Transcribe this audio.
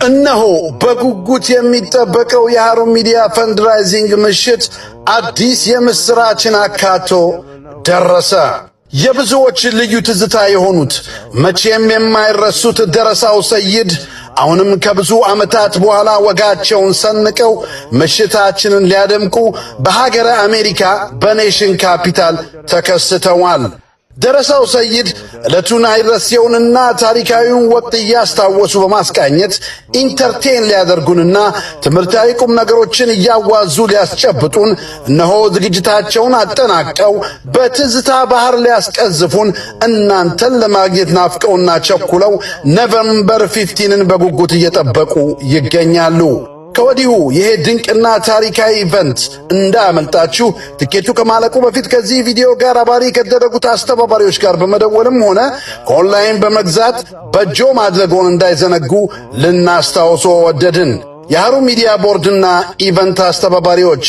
እነሆ በጉጉት የሚጠበቀው የሃሩን ሚዲያ fundraising ምሽት አዲስ የምስራችን አካቶ ደረሰ። የብዙዎች ልዩ ትዝታ የሆኑት፣ መቼም የማይረሱት ደረሳው ሰይድ አሁንም ከብዙ ዓመታት በኋላ ወጋቸውን ሰንቀው ምሽታችንን ሊያደምቁ በሀገረ አሜሪካ በ nation capital ተከስተዋል። ደረሳው ሰይድ ዕለቱን አይረሴውንና ታሪካዊውን ወቅት እያስታወሱ በማስቃኘት entertain ሊያደርጉንና ትምህርታዊ ቁም ነገሮችን እያዋዙ ሊያስጨብጡን እነሆ ዝግጅታቸውን አጠናቀው በትዝታ ባህር ሊያስቀዝፉን እናንተን ለማግኘት ናፍቀውና ቸኩለው November 15ን በጉጉት እየጠበቁ ይገኛሉ። ከወዲሁ ይሄ ድንቅና ታሪካዊ event እንዳያመልጣችሁ ትኬቱ ከማለቁ በፊት ከዚህ ቪዲዮ ጋር አባሪ ከተደረጉት አስተባባሪዎች ጋር በመደወልም ሆነ ከኦንላይን በመግዛት በእጆ ማድረግዎን እንዳይዘነጉ ልናስታውሶ ወደድን። የሃሩን ሚዲያ ቦርድና event አስተባባሪዎች።